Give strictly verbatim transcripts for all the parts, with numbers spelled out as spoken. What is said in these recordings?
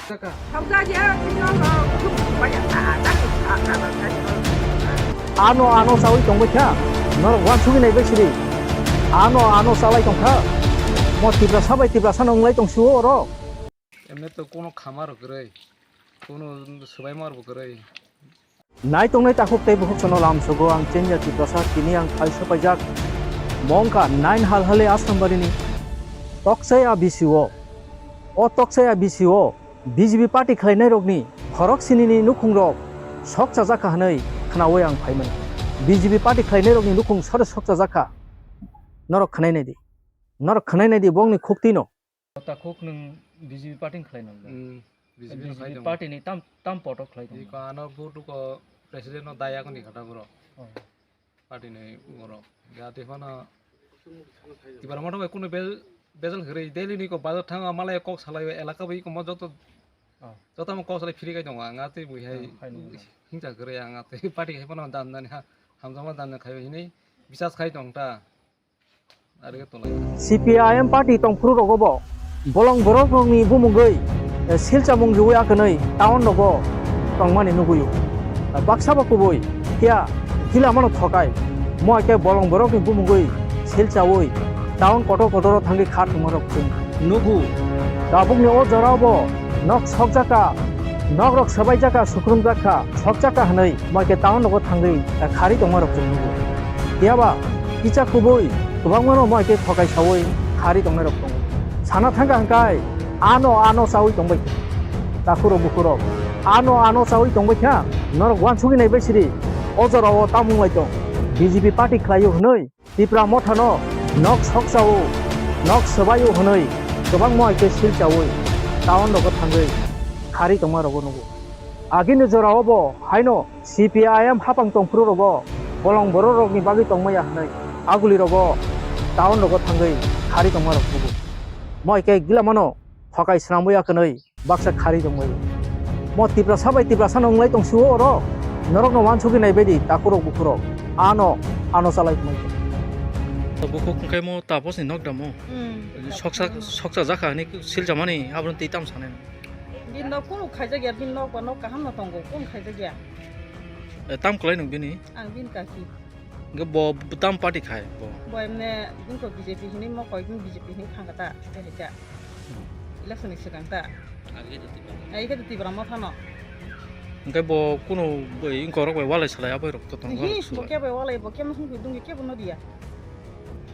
Ano ano chawi tongbai kha, norok wansugwi naibai siri. Ano ano chalai tongkha. Mo Tiprasa bai Tiprasa no wnglai tongsiwo oro. Emne to kono khama rok kwrwi, kono swbaima rok kwrwi. Nai tongnai takhuk tei bukhuk sono lamsogo ang Chenya Tiprasa, tini ang phai sopaijak mongkha nine Halhali Asrambari ni Toksai A B C o. O Toksai A B C o B J P party khlainai rokni khorok sinini nukhung rok sok chajak kha hwnwi khnaui ang phaimani. B J P party khlainai rokni nukhung sore sok chajak kha, norok khwnai naidi, norok khwnai naidi bongni khuktwi no. Takhuk nwng B J P party ni khlai nang da? Hmm, B J P B J P khlai tong. Party ni tam, tam poto khlai tong? Iko ano vote ko president no daya ko ni kata bro. Oh. Party ni bro. Ya te fana. Tibar moto bai kuno bel, bezal gre daily ni ko bazar thang malai kok salai elaka bai ko mo joto. Oh. Joto mo kok salai free kai tong ang ate bui hai. Oh, khai nang da. Hingcha gre ang ate party hai fana dan dan ha. Hamjama dan dan khai hini bisas khai tong ta. C P I M party tongphuru rogo bo bolong borok rokni bumungwi, eh, silchamung riwi akhwnwi town rogo tongmani nugwi. Baksa bo kubui phiya gila mano thokai. Mo hai khe bolong borokni bumungwi silchaui town kotor kotor o thangwi kha tongma rok chwng nugo. Tabukni o jorao bo nok sokjakha, nok rok swbaijak kha, sukrumjak kha, sokjak kha hwnwi mo hai khe town rogo thangwi, eh, khari tongma rok chwng nugo. Phiya ba kisa kubui kwbangmano mo hai khe thokai saui khari tongnai rok tongo. Sana thangkha hwnkhe ano ano chaui tongbai kha. Takhurok bukhurok ano ano chaui tongbai kha, norok wansugwi naibai siri. O jorao tamo wnglai tong, B J P party khlaio hwnwi Tipra Motha no nok sok chao, nok swbaio hwnwi kwbangma hai khe sil chaui town rogo thangwi khari tongma rogo nugo. Agini jorao bo haino C P I M hapang tongphuru rogo bolong borok rokni bagwi tongmaya hwnwi aguli rogo town rogo thangwi khari tongma rok nugo. Mo hai khe gila mano thokai swnamwi akhwnwi baksa khari tongmai. Mo Tiprasa bai Tiprasa no wnglai tongsiwo oro. Norok no wansugwi naibai di takhurok bukhurok. Ano, ano chalai tongmai. Bukhuk hwnkhe mo tapos ni nok damo. Hmm. Soksa, soksa jakha hwnwi siljamani aboni twi tam sanai. Bini nok kunu khaijak ya, bini nok ba nok kaham no tongo, kunu khaijak ya. Eh, tam kwlai nwng bini? Ang bini kaki. Hwnkhe bo tam party khai bo? Bo emne bini ko B J P hinwi mo koi bini B J P hinwi khangkha ta, tei hai ta. Election ni swkang ta. Ai khe Tipra Motha no. Hwnkhe bo kunu bai wngkok rok bai walai salai abo rok to tongo. Hi, bo kebo walai bo kebo hwnwi dungwi kebo no diya.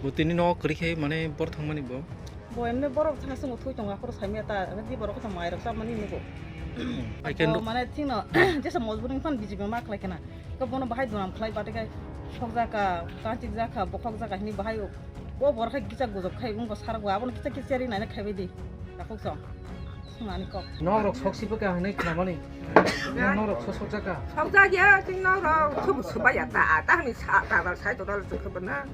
Bo tini no kwrwi khe mane bor thangmani bo. Bo emne borok thana swngo thui tongo, akhoro saimaya ta, di borok khe mai rok chamani nugo. Hmm. I can do. Bo mane thikno jesa mojburi phano B J P ma khlai khna. Khe bono bahai dunam khlai bate khe sokjak kha, kanchik jak kha, bokhok jak kha hini bahai o borok khe kichak gujok khai wngbo sarak bo abono kichak kichari naina khaibai di. Takhuk song. Swngnani kok. Norok sok sibo kha hinwi khnamani. Norok sok sok jak kha. Sok jak ya, tei norok subu subai ya ta, ta hini sa, ta, ta, sai to dal chukhe bana.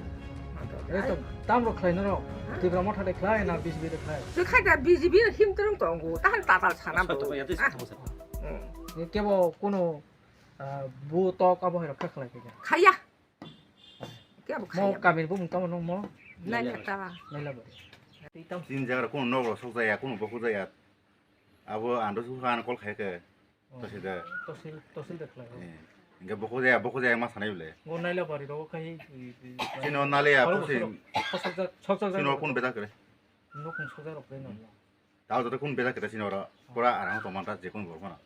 Eh, to, tam rok khlai norok? Ha? Tipra Motha de khlai na B J P de khlai? Twi khai da B J P him twrwng tongo, ta han tatal sana bo. Sato ba ya tei sato ba sa. Hmm. Ni kebo kono, ah, bu tok abo hai rok kha khlai kha. Khaya. Kebo mo khaya. Kami ni bumung tamo nung mo? Nai kata. Nai labo. Tin jaga kono nok rok sok jaya, kono bokhok jaya. Abo ando su han kol khai khe. Oh. Tosil da. Tosil, tosil da khlai. Eh. Hingke bokhok jaya, bokhok jaya ma sanai bole. Go naila bari rogo khai, i, i, i, chini o nale ya, khorok pusi. Khorok, khorok, khorok, khorok, chini o kun beda kere. Nokung soja rok kre no. Tao joto kun beda kere chini oro. Pura arang to manta je kun bor mana.